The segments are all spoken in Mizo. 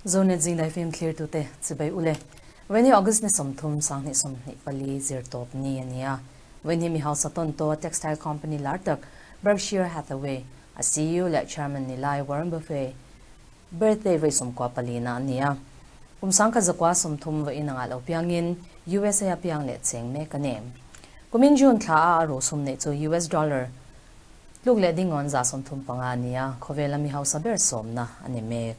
Zonet zingdai film thlirtute chibai ule. Vawiin August ni 30 2024 zirtawp ni a ni a. Vawiin hi mi hausa tawn tawh textile company lar tak Berkshire Hathaway a CEO leh chairman ni lai Warren Buffet birthday vawi 94 na a ni a. Kum 1930 vawiin anga lo piangin USA a piang leh cheng mek a ni. Kumin June thla a a rosum neih chu US dollar tluk leh dingawn 35 a ni a, khawvela mi hausa ber sawmna a ni mek.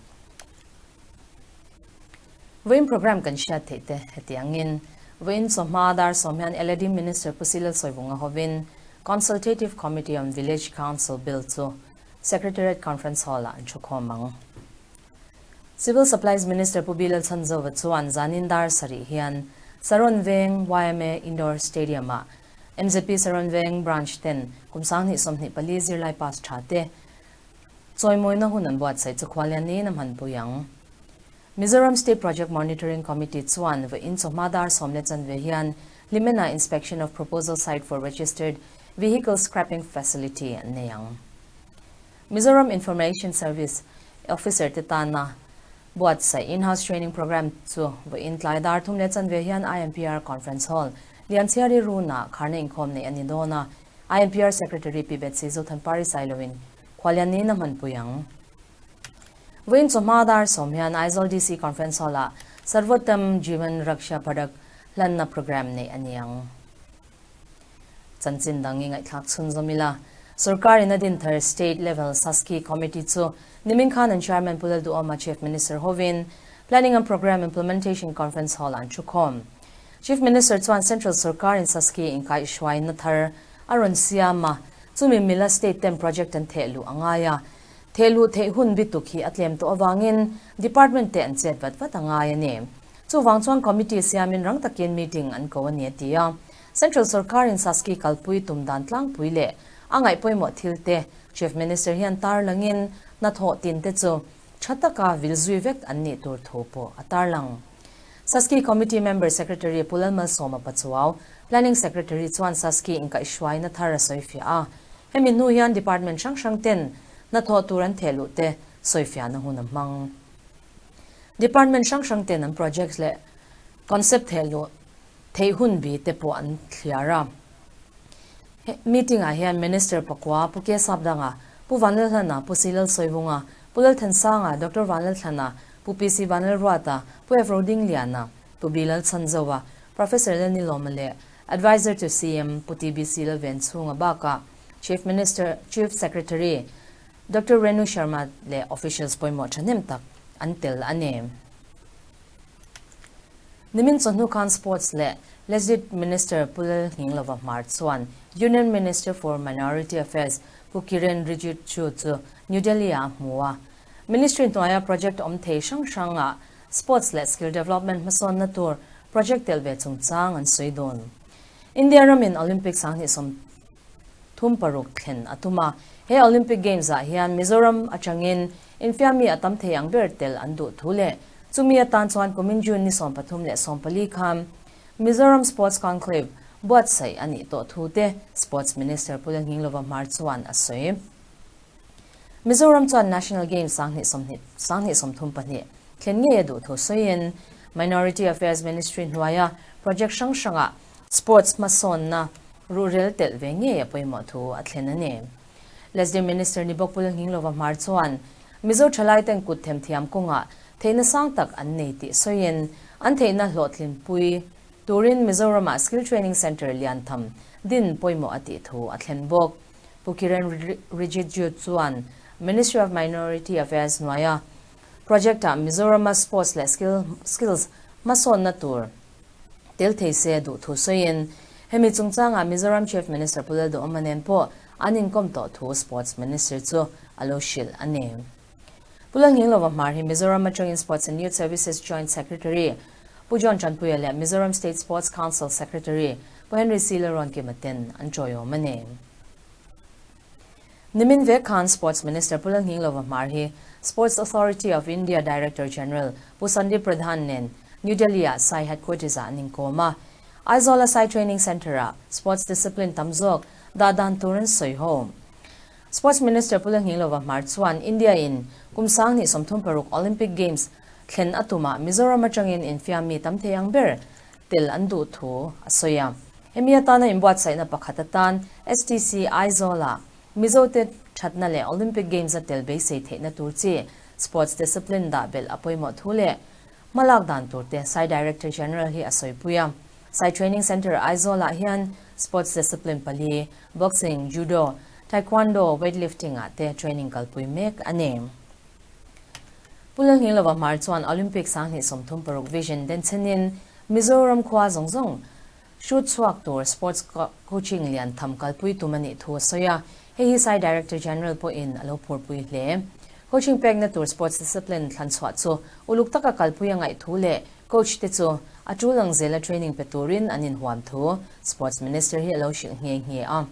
Vawiin program kan hriat theih te heti angin vawiin chawhma dar sawm hian LAD Minister Pu Silal Sawivunga hovin Consultative Committee on Village Council Bill chu Secretariat Conference Hall-ah an thukhawm ang. Civil Supplies Minister Pu Bilal Chhanzova chuan zanin dar sarih hian Saron Veng yma Indoor Stadium-ah MZP Saron Veng Branch ten kum 2024 zirlai pass tha te chawimawina hun an buatsaih chu khualian niin a hmanpui ang. Mizoram State Project Monitoring Committee chuan vawiin chawhma dar sawm leh chanve hian Limena Inspection of Proposal Site for Registered Vehicle Scrapping Facility an nei ang. Mizoram Information Service Officer te tana buatsaih In-house Training Programme chu vawiin tlai dar thum leh chanve hian IMPR Conference Hall, Lianchhiari Runa kharna inkhawm neih a ni dawn a, IMPR Secretary Pi Betsy Zothanpari Sailoin khualian niin a hmanpui ang. Vawiin chawhma dar sawm hian Aizawl DC Conference Hall-ah Sarvottam Jeevan Raksha Padak hlanna programme neih a ni ang. Chanchin dang i ngaihthlak chhunzawm ila, Sorkar in a din thar State Level Saski Committee chu nimin khan an Chairman Pu Lalduhoma Chief Minister hovin Planning and Programme Implementation Conference Hall ah an thukhawm. Chief Minister chuan Central sorkar in Saski inkaihhruaina thar a rawn siam a, chumi mila state ten project an theh luh a ngai a, theh luh theih hun bituk hi a tlem tawh avangin department te an chet vat vat a ngai a ni. Chuvang chuan committee siamin rang takin meeting an ko a ni a ti a. Central sorkarin Saski kalpui tum dan tlangpui leh a ngaih pawimawh thil te Chief Minister hian tarlangin hnathawh tin te chu tha taka vil zui vek an nih tur thu pawh a tarlang. Saski Committee Member Secretary Pu Lalmalsawma Pachuau, Planning Secretary chuan Saski inkaihhruaina thar a sawifiah a. Hemi hnu hian Department hrang hrang ten hnathawh tur an theh luh te sawifiahna hun a hmang. Department hrang hrang ten an projects leh concept theh luh theih hun bi te pawh an thliar a. Meeting ah hian Minister pakua Pu Ke Sapdanga, Pu Vanlalhlana, Pu Si Lalsawivunga, Pu Lalthansanga, Doctor Vanlalthlana, Pu PC Vanlalruata, Pu F Rodingliana, Pu B Lalchhanzova, Professor Lalnilawma leh Adviser to CM Pu TBC Lalvenchhunga bakah Chief Minister, Chief Secretary Doctor Renu Sharma leh officials pawimawh thahnem tak an tel a ni. Nimin chawhnu khan Sports leh Legislative Minister Pu Lalnghinglova Hmar chuan Union Minister for Minority Affairs Pu Kiren Rijiju chu New Delhi-ah a hmu a. Ministry hnuaia project awm thei hrang hrangah Sports leh Skill Development hmasawnna tur project tel ve chungchang an sawi dawn. India ramin Olympic 2036 thlen a tum a, he Olympic Games ah hian Mizoram atangin infiammi a tam thei ang ber tel an duh thu leh chumi atan chuan kumin June ni 13 leh 14 khan Mizoram Sports Conclave buatsaih a nih tawh thu te Sports Minister Pu Lalnghinglova Hmar chuan a sawi. Mizoram chuan National Games 2032 thlen ngei a duh thu sawiin Minority Affairs Ministry hnuaia project hrang hrangah Sports hmasawnna ruhrel telh ve ngei a pawimawh thu a thlen a ni. Leslie Minister ni bawk Pu Lalnghinglova Hmar chuan Mizo thalaiten kut themthiam kawngah theihna sang tak an nei tih sawiin an theihna hlawhtlinpui turin Mizoramah Skill Training Centre lian tham din pawimawh a tih thu a thlen bawk. Pu Kiren Rijiju chuan Ministry of Minority Affairs hnuaia project-ah Mizorama sports leh skills hmasawnna tur tel thei se duh thu sawiin hemi chungchangah Mizoram Chief Minister Pu Lalduhawma nen pawh an inkawm tawh thu Sports Minister chu a lo hrilh a ni. Pu Lalnghinglova Hmar hi Mizoram atangin Sports and Youth Services Joint Secretary Pu John Tanpuia leh Mizoram State Sports Council Secretary Pu Henry C. Lalruankima ten an tawiawm a ni. Nimin vek khan Sports Minister Pu Lalnghinglova Hmar hi Sports Authority of India Director General Pu Sandeep Pradhan nen New Delhi-ah SAI Headquarters-ah an inkawm a. Aizawl-a SAI Training Centre-ah sports discipline tam zawk dah dan tur an sawi ho. Sports Minister Pu Lalnghinglova Hmar chuan India-in kum 2036 Olympic Games thlen a tumah Mizoram atangin infiam mi tam thei ang ber tel an duh thu a sawi a. Hemi atana inbuatsaihna pakhat atan STC Aizawl-ah Mizote thatna leh Olympic Games-a tel beisei theihna tur chi sports discipline dah belh a pawimawh thu leh hmalak dan turte sai Director General hi a sawipui a. Sai Training Centre Aizawl-ah hian sports discipline pali, boxing, judo, taekwondo, weightlifting-ah te training kalpui mek a ni. Pu Lalnghilova Hmar chuan Olympic 2036 Vision denchhenin Mizoram khua zawng zawng hrut chhuak tur sports coaching lian tham kalpui tum a nih thu a sawi a, hei hi sai Director General pawhin a lo phurpui hle. Coaching pekna tur sports discipline thlan chhuah chu uluk taka kalpui a ngaih thu leh coach te chu a tul ang zela training pe turin an inhuam thu Sports Minister hi a lo hrilh nghe nghe a.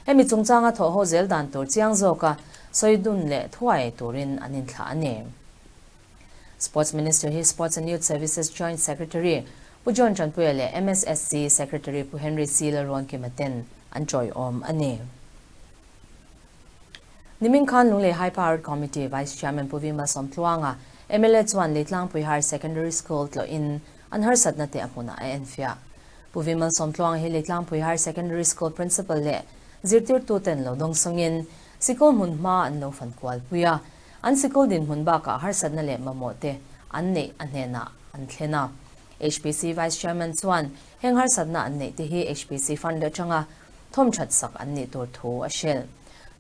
Hemi chungchanga thawhho zel dan tur chiang zawka sawi dun leh thuai turin an inthlah a ni. Sports Minister hi Sports and Youth Services Joint Secretary Pu John Tanpuia leh MSSC Secretary Pu Henry C. Lalruankima ten an tawiawm a ni. Nimin khan Lunglei High Powered Committee Vice Chairman Pu Vimal Sawmtluanga, mla chuan Leitlangpui Higher Secondary School tlawhin an harsatna te a hmunah a enfiah. Pu Vimal Sawmtluanga hi Leitlangpui Higher Secondary School Principal leh zirtirtuten lo dawngsawngin sikul hmun hma an lo fan kualpui a, an sikul dinhmun bakah harsatna leh mamawh te an neih a hnenah an thlen a. HPC Vice Chairman chuan heng harsatna an neih te hi HPC Fund atanga thawm that sak an nih tur thu a hrilh.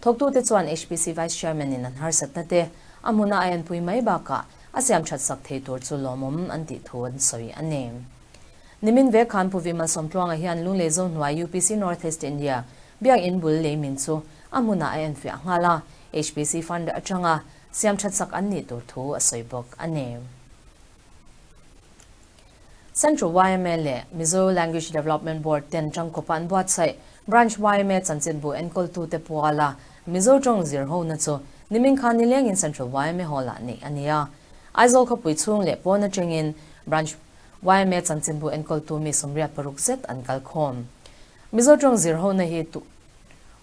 Thawktute chuan HPC Vice Chairman in an harsatna te a hmuna a enpui mai bakah a siam that sak thei tur chu lawmawm an tih thu an sawi a ni. Nimin ve khan Pu Vimal Sawmtluanga hian Lunglei Zohnuai UPC North East India Biak In bul lei min chu a hmunah a enfiah nghal a, HPC Fund atanga siam that sak an nih tur thu a sawi bawk a ni. Central yma leh Mizo Language Development Board ten tangkawpa an buatsaih Branch yma chanchinbu enkawltute puala Mizo tawng zir hona chu nimin khan nilengin Central yma Hall-ah neih a ni a. Aizawl khawpui chhung leh pawn atangin Branch yma chanchinbu enkawltu mi 86 zet an kalkhawm. Mizo tawng zir hona hi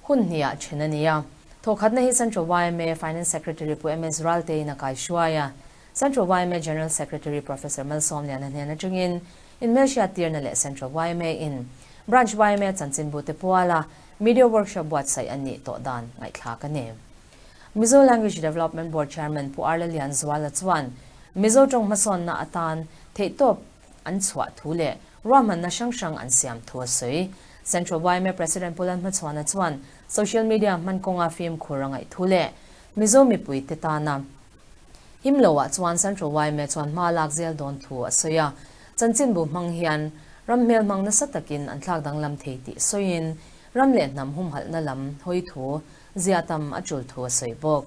hun hniah then a ni a. Thawkhatna hi Central yma Finance Secretary Pu MS Raltein a kaihruai a. Central yma General Secretary Professor Malsawmliana hnen atangin inhmelhriat tirna leh Central yma in Branch yma chanchinbu te puala Media Workshop buatsaih an nih tawh dan ngaihthlak a ni. Mizo Language Development Board Chairman Pu Arla Lianzuala chuan Mizo tawng hmasawnna atan theihtawp an chhuah thu leh ruahmanna hrang hrang an siam thu a sawi. Central yma President Pu Lalhmachhuana chuan social media hman kawnga fimkhur a ngaih thu leh Mizo mipuite tana Him loah chuan Central yma chuan hma lak zel dawn thu a sawi a, chanchinbu hmang hian ram hmel hmang nasa takin an thlak danglam thei tih sawiin ram leh hnam humhalhna lam hawi thu zia tam a tul thu a sawi bawk.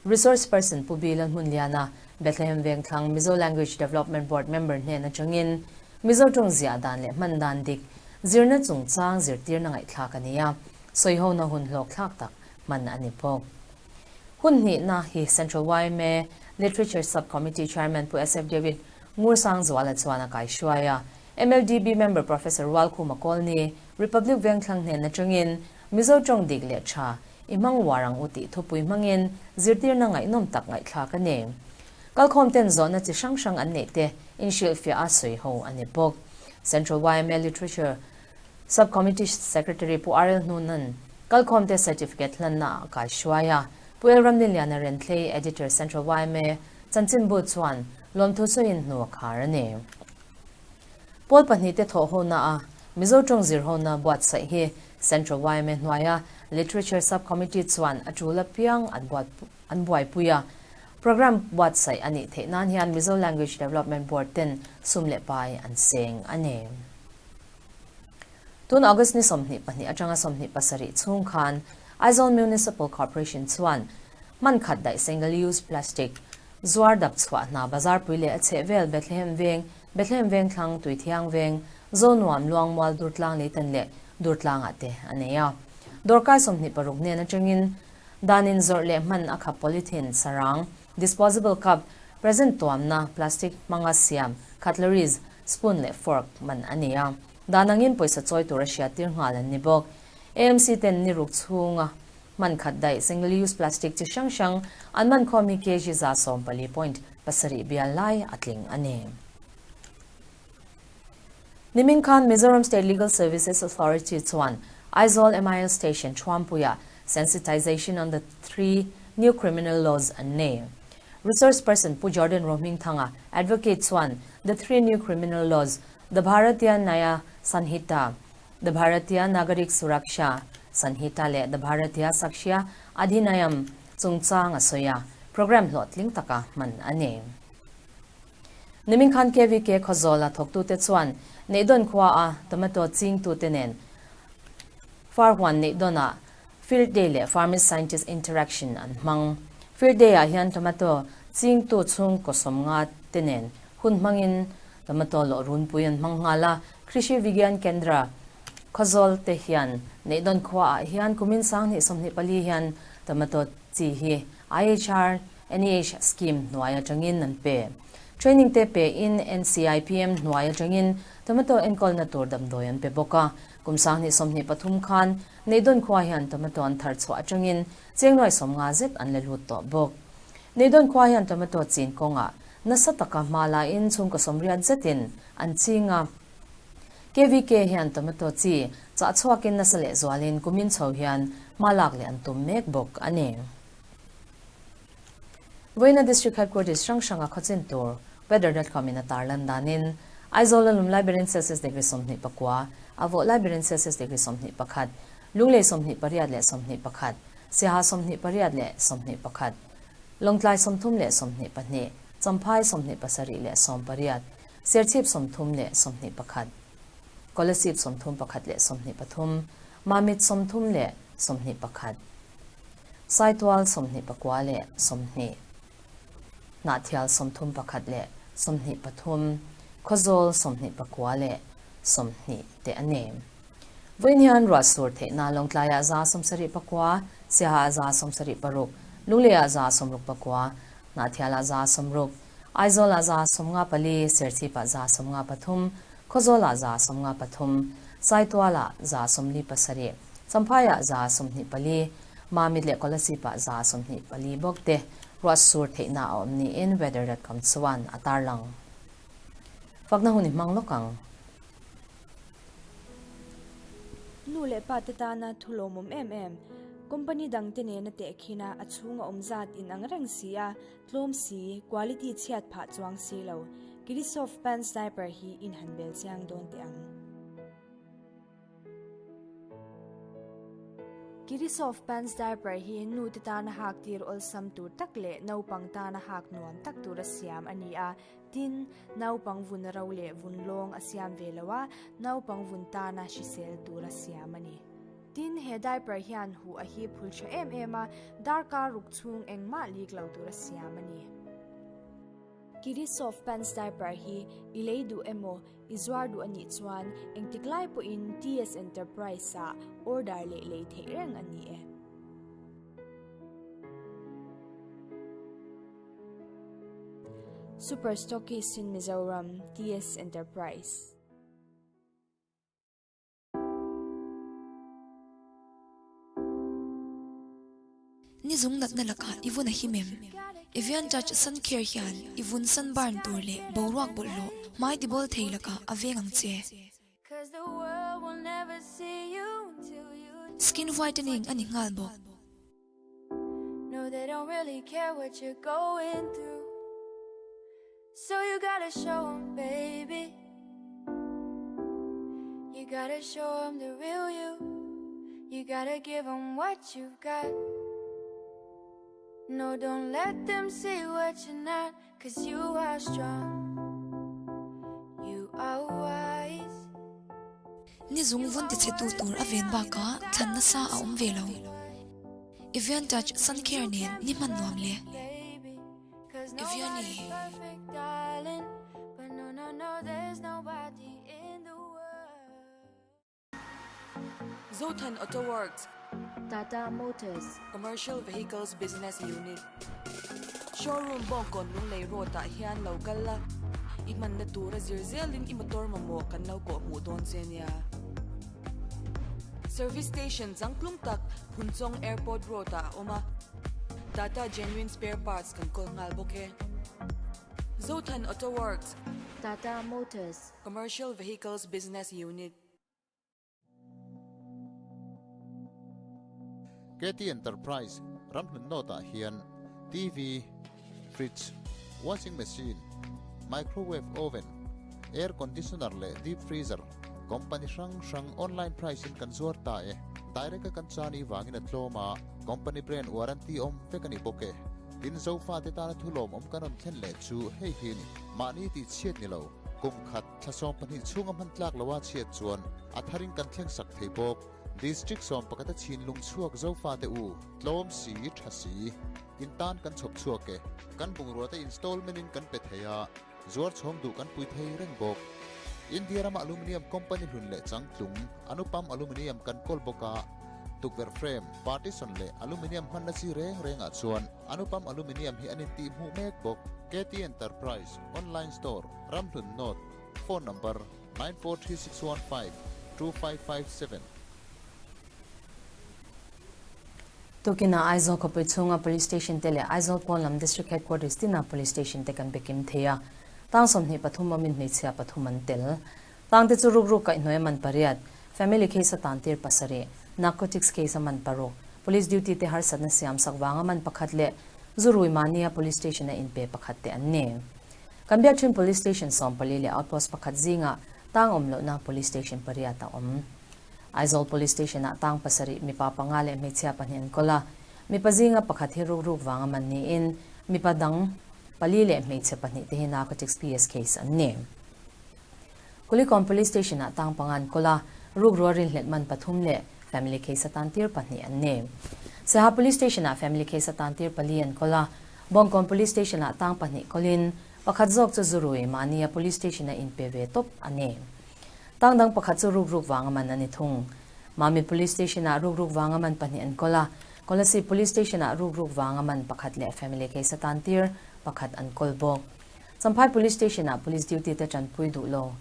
Resource person Pu Bi Lalhmunliana, Bethlehem Vengthlang Mizo Language Development Board member hnen atangin Mizo tawng ziah dan leh hman dan dik zirna chungchang zirtirna ngaihthlak a ni a, sawihona hun hlawkthlak tak hman a ni bawk. Hun hnihna hi Central yma Literature Sub-Committee Chairman Pu SF David Ngursangzuala chuan a kaihruai a. MLDB Member Professor Rualkhuma Kawlni, Republic Vengthlang hnen atangin Mizo tawng dik leh tha i hmang uar ang u tih thupui hmangin zirtirna ngaihnawm tak ngaihthlak a ni. Kalkhawm ten zawhna chi hrang hrang an neih te inhrilhfiah a sawi ho a ni bawk. Central yma Literature Sub-Committee Secretary Pu RL Hnunan kalkhawmte certificate hlanna a kaihruai a, Pu El Ramliliana Renthlei, Editor, Central yma, chanchinbu chuan lawmthu sawiin hnu a khar a ni. Pawl pahnihte thawhhona a Mizo tawng zirhona buatsaih hi Central yma hnuaia Literature Sub-Committee chuan a tul apiang an buaipui a, Programme buatsaih a nih theih nan hian Mizo Language Development Board ten sum leh pai an seng a ni. Tun August ni 22 atanga 27 chhung khan Aizawl Municipal Corporation chuan hman khat daih single use plastic zuar dap chhuah hna bazar pui leh a chheh vel Bethlehem Veng, Bethlehem Vengthlang, Tuithiang Veng, Zonuam, Luangmual, Durtlang Leitan leh Durtlangah te a nei a. Dawrkai 26 nen atangin Danin zawrh leh hman a khap polythene, sarang, disposable cup, present tuamna, plastic hmanga siam, cutleries, spoon leh fork man a ni a. Dan angin pawisa chawi tur a hriat tir nghal an ni bawk. AMC ten ni ruk chhunga hman khat daih single use plastic chi hrang hrang an man khawm hi kg 114.4. Pasarih bial lai a tling a ni. Nimin khan Mizoram State Legal Services Authority chuan Aizawl MIL Station Thuampuia Sensitization on the Three New Criminal Laws an nei. Resource person Pu Jordan Rohmingthanga, Advocate chuan The Three New Criminal Laws, The Bharatiya Nyaya Sanhita, The Bharatiya Nagarik Suraksha Sanhita leh The Bharatiya Sakshya Adhinayam chungchang a sawi a, programme hlawhtling taka hman a ni. Nimin khan KVK Khawzawla thawktute chuan Neihdawn khua a tomato chingtute nen Farhuan Neihdawnah Field Day leh Farmers Scientist Interaction an hmang. Field Day ah hian tomato chingtu chhungkaw sawmnga te nen hun hmangin tomato lawh runpui an hmang nghal a, Krishi Vigyan Kendra Khawzawl te hian Neihdawn khua ah hian kumin 2024 hian tomato chi hi IHR NEH scheme hnuai atangin an pe. Training te pe in NCIPM hnuai atangin tomato enkawlna tur damdawi an pe bawk a. Kum 2023 khan Neihdawn khua hian tomato an thar chhuah atangin chengnuai 50 zet an la lut tawh bawk. Neihdawn khua hian tomato chin kawngah nasa taka hma la in chhungkaw 80 zetin an ching a. KVK hian tomato chi chah chhuakin nasa lehzualin kumin chho hian hma lak leh an tum mek bawk a ni. Vawiina District Headquarters hrang hranga khawchin tur Weather.com in a tarlan danin Aizawl a lum lai berin Celsius degree 29, a vawh lai berin Celsius degree 21, Lunglei 28 leh 21, Siaha 28 leh 21, Lawngtlai 30 leh 22, Champhai 27 leh 18, Serchhip 30 leh 21, Kolasib 31 leh 23, Mamit 30 leh 21. Saitual 24 leh 20, Hnahthial 31 leh 23, Khawzawl 24 leh 20 te a ni. Vawiin hian ruah sur theihna Lawngtlaiah 79, Siahaah 76, Lungleiah 69, Hnahthialah 60, Aizawlah 54, Serchhipah 53, Khawzawlah 53, Saitualah 47, Champhaiah 24, Mamit leh Kolasipah 24 bawk te ruah sur theihna a awm niin Weather.com chuan a tarlang. Fakna hun i hmang lawk ang. Nu leh pa te tana thu lawmawm em em. Company dang te nena tehkhin a, a chhung a awm zat in ang reng si a, tlawm si, quality chhiat phah chuang si lo. Kirisoft Pants Diaper hi in han bel chiang dawn teh ang. Kirisoft Pants Diaper hi nu te tana hak tir awlsam tur tak leh naupang tana hak nuam tak tura siam a ni a. Tin, naupang vun ro leh vun lawng a siam ve lo a, naupang vun tana hrisel tura siam a ni. Tin, he diaper hian huh a hip hul tha em em a, darkar ruk chhung engmah lik lo tura siam a ni. Kirisoft Pants Diaper hi i lei duh emaw, i zuar duh a nih chuan engtik lai pawhin TS Enterprise-ah order leh lei theih reng a ni e. Super Stockist in Mizoram, TS Enterprise. Ni zung natna lakah i vun a him em? Evian Touch Sun Care hian i vun sunburn tur leh boruak bawlhhlawh hmai tibawl thei lakah a veng ang che. Skin whitening a ni nghal bawk. So you gotta show 'em, baby. You gotta show 'em the real you. You gotta give 'em what you've got. No, don't let them see what you're not. Cause you are strong. You are wise. Ni zung vun tichhetu tur a ven bakah thlan nasa a awm ve lo. Evian Touch Sun Care nen ni hman nuam le. Eviani. Zothan Auto Works. Tata Motors. Commercial Vehicles Business Unit. Showroom Bawngkawn Lunglei Road ah hian lo kal la, i hmanna tura zir zelin i motor mamawh kan lo kawh hmuh dawn che nia. Service Station changtlung tak Phunchawng Airport Road ah a awm a. Tata Genuine Spare Parts kan kawl nghal bawk e. Zothan Auto Works. Tata Motors. Commercial Vehicles Business Unit. KT Enterprise ramhlun North-ah hian TV, Fridge, Washing Machine, Microwave Oven, Air Conditioner leh Deep Freezer company hrang hrang online price in kan zuar ta e. Direct a kan chani vangin a tlawm a, company brand warranty awm vek a ni bawk e. Tin Zofate tana thulawm awm kan rawn thlen leh chu hei hi a ni. Mahni tih chhiat ni lo, kum khat, thla 12 chhunga hman tlak loa chhiat chuan a tharin kan thleng sak thei bawk. District 11 a chhinlung chhuak Zofate u, tlawm si, tha si, in tan kan chhawp chhuak e. Kan bungrua te installment in kan pe thei a, zuar chhawng duh kan pui thei reng bawk. India rama aluminium company hlun leh changtlung, Anupam Aluminium kan kawl bawk a, tukverh frame, partition leh aluminium hmanna chi reng rengah chuan Anupam Aluminium hi an intih hmuh mek bawk. KT Enterprise, Online Store, Ramhlun North, Phone Number, 943615 2557. Tukinah Aizawl khawpui chhunga Police Station te leh Aizawl pawn lam District Headquarters tina Police Station te kan be kim thei a, tang 23 awmin hmeichhia pathum an tel. Tang te chu rukruk kaihhnuai man pariat, family case a tan tir pasarih, narcotics case a man paruk, police duty te harsatna siam sak vanga man pakhat leh Zurui mahnia Police Station a inpe pakhat te an ni. Kan biak thin Police Station 14 leh Outpost pakhat zingah tang awm lohna Police Station pariat a awm. Aizawl Police Station ah tang pasarih mipa panga leh hmeichhia pahnih an kawl a, mipa zinga pakhat hi rukruk vanga man niin mipa dang pali leh hmeichhe pahnih te hi Narcotics PS case an ni. Kulikawn Police Station ah tang panga an kawl a, rukrua rinhlelh man pathum leh family case atan tir pahnih an ni. Seha Police Station ah family case atan tir pali an kawl a, Bawngkawn Police Station ah tang pahnih kawlin pakhat zawk chu Zurui mahnia Police Station a inpe ve tawp a ni. Tang dang pakhat chu rukruk vanga man a ni thung. Mamit Police Station ah rukruk vanga man pahnih an kawl a, Kolasib Police Station ah rukruk vanga man pakhat leh family case atan tir pakhat an kawl bawk. Champhai Police Station ah Police duty te tanpui duh lo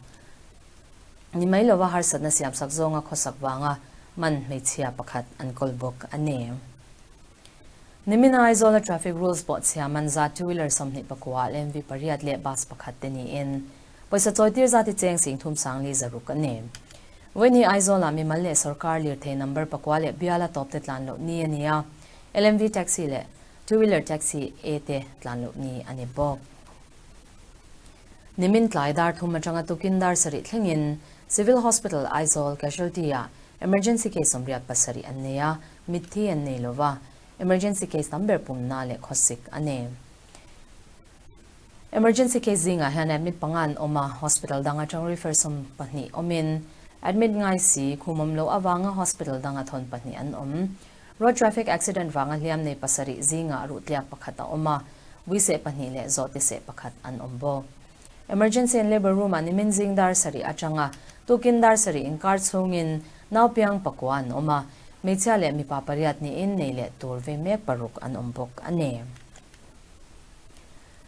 ni mai lova harsatna siamsak zawnga khawsak vanga man hmeichhia pakhat an kawl bawk a ni. Nimina Aizawla traffic rules pawh chhia man zat two wheeler 29 LMV pariat leh bus pakhat te niin pawisa chawitir zat hi cheng 3600 a ni. Vawiin hi Aizawla mimal leh sorkar lirthei number pakua leh biala tawp te tlan loh ni a ni a, LMV taxi leh two wheeler taxi A te tlan loh ni a ni bawk. Nimin tlai dar thum atanga tukin dar sarih thlengin Civil Hospital Aizawl Casualty ah Emergency case 87 an nei a, mitthi an nei lova, emergency case tam ber pumna leh khawsik a ni. Emergency case zingah hian admit panga an awm a, hospital dang atang refer 12 awmin, admit ngai si khum awm loh avanga hospital danga thawn pahnih an awm. Road traffic accident vanga hliam nei pasarih zingah ruhtliak pakhat a awm a, uiseh pahnih leh zawhte seh pakhat an awm bawk. Emergency and Labour Room ah nimin zing dar sarih atanga tukin dar sarih inkar chhungin naupiang pakua an awm a, hmeichhia leh mipa pariat niin nei leh tur ve mek paruk an awm bawk a ni.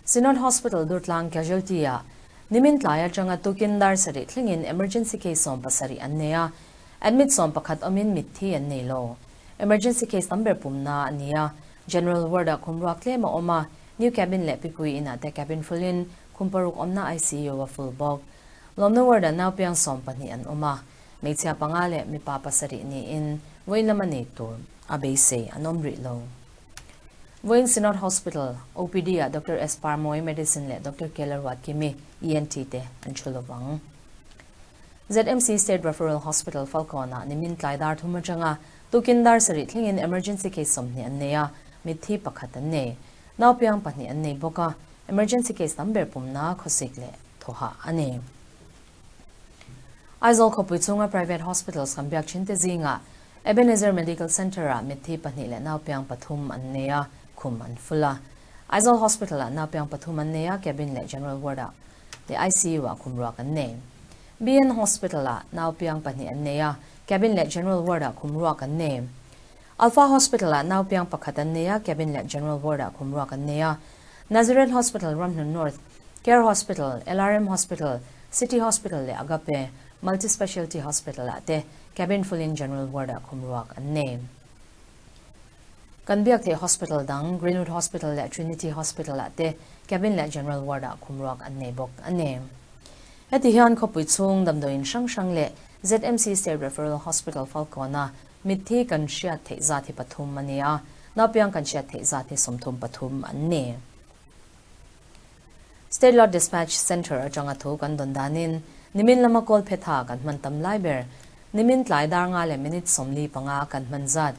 Synod Hospital Durtlang Casualty ah nimin tlai atanga tukin dar sarih thlengin emergency case 17 an nei a, admit 11 awmin mitthi an nei lo. Emergency case tam ber pumna a ni a, General Ward ah khumruak tlem a awm a, New Cabin leh Pipui inah te cabin full in khum paruk awmna ICU a full bawk. Lawmna ward ah naupiang 12 an awm a, hmeichhia panga leh mipa pasarih niin vawiin lama nei tur a beisei an awm rih lo. Vawiin Synod Hospital, OPD ah Doctor S Parmawi, Medicine leh Doctor Keller Ruatkimi, ENT te an thu lovang. ZMC State Referral Hospital Falkawn ah nimin tlai dar thum atanga tukin dar sarih thlengin emergency case 20 an nei a, mitthi pakhat an nei. Naupiang pahnih an nei bawk a, emergency case tam ber pumna khawsik leh thawhah a ni. Aizawl khawpui chhunga private hospitals kan biak thin te zingah Ebenezer Medical Centre ah mitthi pahnih leh naupiang pathum an nei a, khum an full a. Aizawl Hospital ah naupiang pathum an nei a, cabin leh general ward ah leh ICU ah khum ruak an nei. BN Hospital ah naupiang pahnih an nei a, cabin leh general ward ah khum ruak an nei. Alpha Hospital ah naupiang pakhat an nei a, cabin leh general ward ah khum ruak an nei a. Nazareth Hospital Ramhlun North, Care Hospital, LRM Hospital, City Hospital leh Agape Multi Specialty Hospital ah te cabin full in general ward ah khum ruak an nei. Kan biak theih hospital dang Greenwood Hospital leh Trinity Hospital ah te Cabin leh General Ward-ah khum ruak an nei bawk a ni. Heti hian khawpui chhung damdawiin hrang hrang leh ZMC State Referral Hospital Falkawn-a mitthi kan hriat theih zat hi pathum a ni a, naupiang kan hriat theih zat hi 33 an ni. State Lot Dispatch Centre atanga thu kan dawn danin nimin lama kawl phe tha kan hman tam lai ber nimin tlai dar nga leh minute 45 kan hman zat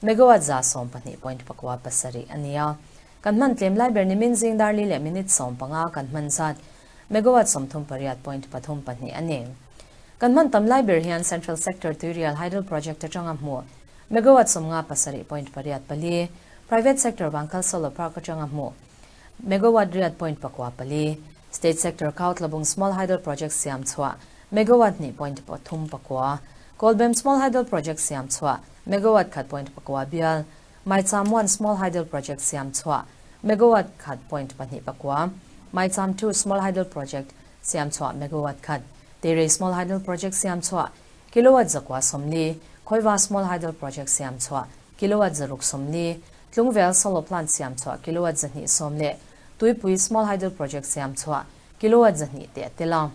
megawatt 12.47 a ni a. Kan hman tlem lai ber nimin zing dar li leh minute 15 kan hman zat megawatt 38.32 a ni. Kan hman tam lai ber hian Central Sector Tuirial Hydel Project atanga hmu megawatt 57.84, Private Sector Vangkal Solar Park atanga hmu megawatt 6.94, State Sector Kautlabung Small Hydel Project siam chhuah megawatt 2.39, Kawlbem Small Hydel Project siam chhuah megawatt 1.9 bial, Maicham 1 Small Hydel Project siam chhuah megawatt 1.29, Maicham 2 Small Hydel Project siam chhuah megawatt 1, Teirei Small Hydel Project siam chhuah kilowatt 140, Khawiva Small Hydel Project siam chhuah kilowatt 640, Tlungvel Solar Plant siam chhuah kilowatt 210 leh Tuipui Small Hydel Project siam chhuah kilowatt 200 te a tel a.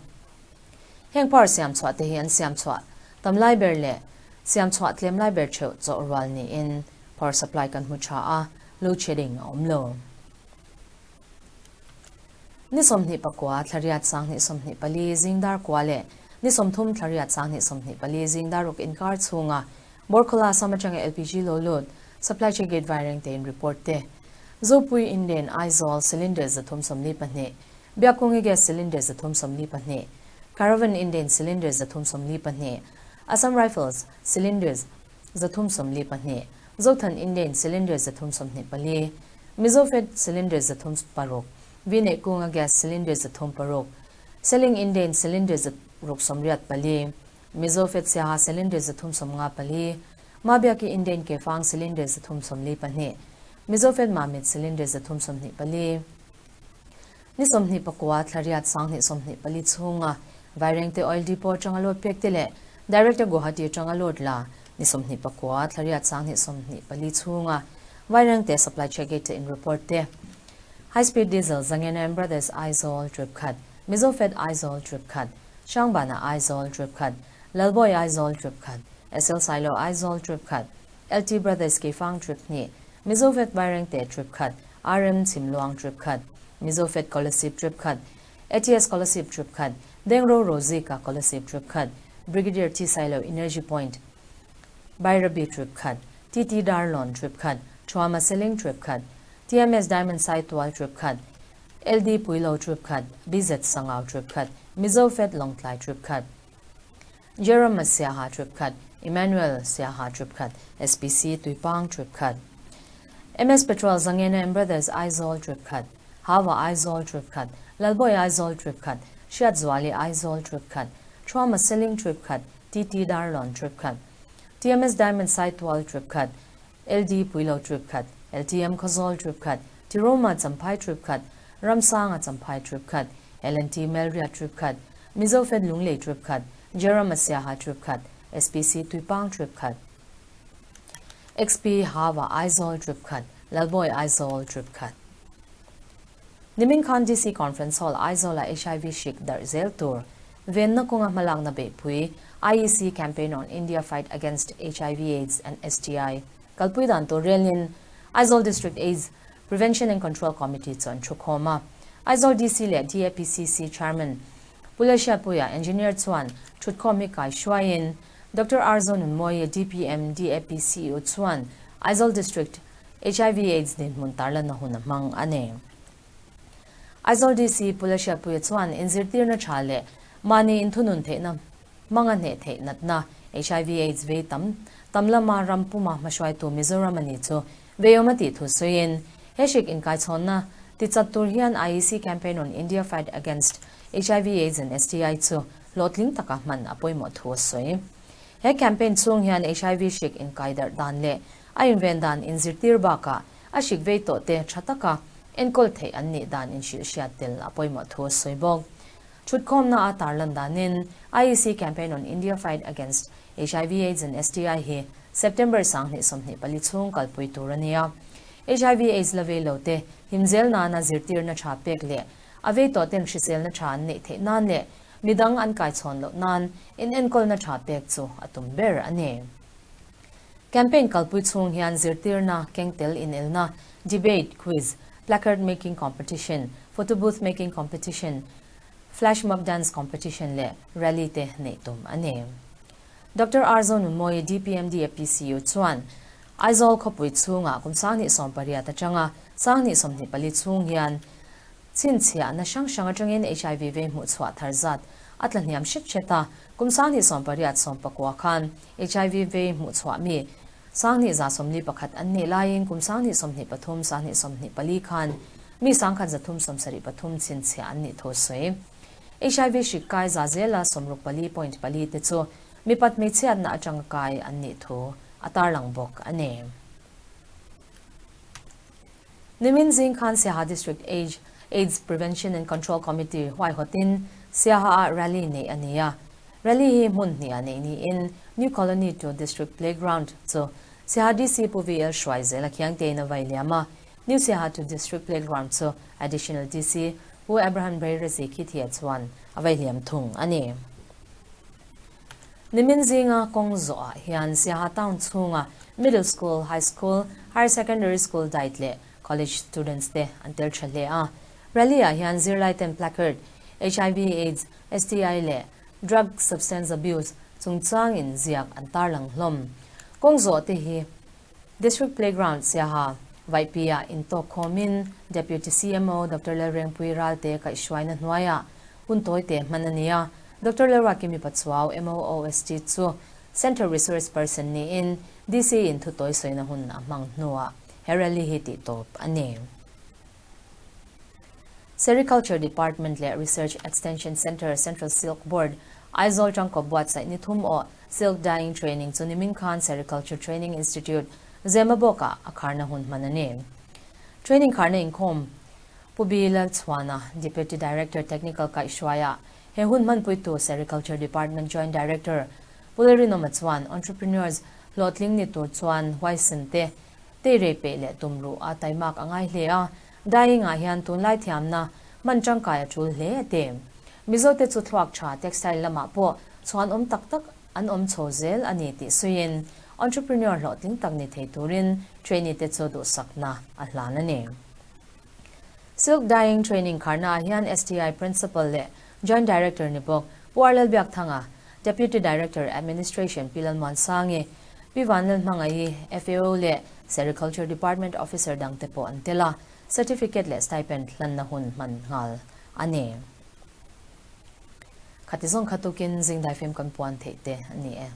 Heng power siam chhuah te hi an siam chhuah tam lai ber leh siam chhuah tlem lai ber theuh chawh rual niin power supply kan hmu tha a, load shedding a awm lo. Ni 29 thla riat 2024 zing dar kua leh ni 30 thla riat 2024 zing dar ruk inkar chhunga Borkhola Assam atanga LPG lo lut supply check gate Vairengte in report te Zopui Indane Aizawl cylinder 342, Biakkungi gas cylinder 342, Caravan Indane cylinder 342, Assam Rifles cylinders 342, Zothan Indane cylinder 324, Mizofed cylinder 36, Vinehkunga gas cylinder 36, Seling Indane cylinder 684, Mizofed Siaha cylinder 354, Mabiaki Indane Keifang cylinder 342, Mizofed Mamit cylinder 324. Ni 29 thla riat 2024 chhunga Vairengte Oil Depot atanga load pek te leh Director Guwahati atanga load la ni 29 thla riat 2024 chhunga Vairengte Supply Check Gate te in report te High Speed Diesel Zangena and Brothers Aizawl trip khat, Mizofed Aizawl trip khat, Hrangbana Aizawl trip khat, Lalbawi Aizawl trip khat, SL Sailo Aizawl trip khat, LT Brothers Keifang trip hnih, Mizofed Vairengte trip khat, RM Chhimluang trip khat, Mizofed Kolasib trip khat, ATS Kolasib trip khat, Dengro Rozika Kolasib trip khat, Brigadier T Sailo Energy Point Bairabi trip khat, TT Darlawn trip khat, Thuama Seling trip khat, TMS Diamond Saitual trip khat, LD Puilo trip khat, BZ Sangau trip khat, Mizofed Lawngtlai trip khat, Jerome Siaha trip khat, Emmanuel Siaha trip khat, SPC Tuipang trip khat, MS Petrol Zangena and Brothers Aizawl trip khat, Hava Aizawl trip khat, Lalbawi Aizawl trip khat, Hriatzuali Aizawl trip khat, Thuama Seling trip khat, TT Darlawn trip khat, TMS Diamond Saitual trip khat, LD Puilo trip khat, LTM Khawzawl trip khat, Tiroma Champhai trip khat, Ramsanga Champhai trip khat, LNT Melriat trip khat, Mizofed Lunglei trip khat, Jerome Siaha trip khat, SPC Tuipang trip khat, XP Hava Aizawl trip khat, Lalbawi Aizawl trip khat. Nimin khan DC Conference Hall Aizawl ah HIV hrik darh zel tur venna kawnga hmalakna beihpui IEC Campaign on India Fight Against HIV AIDS and STI kalpui dan tur relin Aizawl District AIDS Prevention and Control Committee chu an thu khawm a. Aizawl DC leh DAPCC Chairman Pu Lalhriatpuia Engineer chuan thutkhawm hi kai hruaiin Doctor R Zonunmawia DPM DAPCU chuan Aizawl District HIV AIDS dinhmun tarlanna hun a hmang a ni. Aizawl DC Pu Lalhriatpuia chuan inzirtirna tha leh mahni inthunun theihna hmanga hneh theih natna HIV AIDS vei tam tam lama ram puma hmahruaitu Mizoram a ni chu veiawm a tih thu sawiin he hrik inkaichhawnna tichat tur hian IEC Campaign on India Fight Against HIV AIDS and STI chu hlawhtling taka hman a pawimawh thu a sawi. He campaign chhung hian HIV hrik inkaidarh dan leh a inven dan inzirtir bakah a hrik vei tawh te tha taka enkawl theih an nih dan inhrilhhriat tel a pawimawh thu a sawi bawk. Thutkhawmna a tarlan danin IEC Campaign on India Fight Against HIV AIDS and STI hi September 2024 chhung kalpui tur a ni a. HIV Aids la vei lo te himzel nana zirtirna tha pek leh a vei tawh ten hriselna tha an neih theih nan leh midang an kaichhawn loh nan inenkawlna tha pek chu a tum ber a ni. Campaign kalpui chhung hian zirtirna, kengtel inelna, debate, quiz, placard making competition, photo booth making competition, flash mob dance competition leh rally te neih tum a ni. Doctor Arzo Nunmawi, DPMD APCU chuan Aizawl khawpui chhungah kum 2018 atanga 2024 chhung hian chhinchhiahna hrang hrang atangin HIV vei hmuh chhuah thar zat a tla hniam hret hret a, kum 2018 sawmpakua khan HIV vei hmuh chhuah mi 2141 an nih laiin kum 2023 2024 khan mi 1373 chhinchhiah an nih thu sawi. HIV hrik kai za zela 64.4 te chu mipat hmeichhiatna atanga kai an nih thu a tarlang bawk a ni. Nimin zing khan Siaha District Age AIDS Prevention and Control Committee huaihawtin Siaha ah rally neih a ni a. Rally hi hmun hnih ah neih niin New Colony to District Playground chu Siaha DC Pu VL Hruaizel a khiangtein a vai liam a. New Siaha to District Playground chu Additional DC Pu Abraham Breirezi Khithia chuan a vai liam thung a ni. Nimin zinga kawng zawhah hian Siaha town chhunga Middle School, High School, Higher Secondary School diet leh College students te an tel tha hle a. Rally ah hian zirlai ten placard, HIV AIDS, STI leh Drug Substance Abuse chungchang in ziak an tarlang hlawm. Kawng zawh te hi District Playground Siaha Vaihpi ah intawk khawmin Deputy CMO Doctor Lalrengpui Ralte kaihhruaina hnuaiah hun tawi te hman a ni a. Doctor Lalruakimi Pachuau MOOST chu Central Resource Person niin DC in thu tawi sawina hun a hmang hnuah he rally hi tih tawp a ni. Sericulture Department leh Research Extension Centre Central Silk Board Aizawl tangkaw buatsaih ni thum aw Silk Dyeing Training chu nimin khan Sericulture Training Institute Zemabawkah a kharna hun hman a ni. Training kharna inkhawm Pu B Lalchhuana, Deputy Director Technical kaihhruaiah he hun hmanpuitu Sericulture Department Joint Director Pu Lalrinawma chuan entrepreneurs hlawhtling ni tur chuan huaisen te teirei peih leh tum ruh a taimak a ngai hle a, dyeing ah hian tunlai thiamna hman tangkai a tul hle a ti. Mizo te chu thluak tha textile lamah pawh chhuan awm tak tak an awm chho zel a ni tih suiin entrepreneur hlawhtling tak ni thei turin trainee te chu duhsakna a hlan a ni. Silk Dyeing Training kharna ah hian STI Principal leh Joint Director ni bawk Pu Arlel Biakthanga, Deputy Director Administration Pi Lalmuansangi, Pi Vanlalhmangaih, FAO leh Sericulture Department Officer dangte pawh an tel a, Certificate leh Stipend hlanna hun hman nghal a ni. Khati zawng kha tukin zingdaifim kan puan theih te a ni e.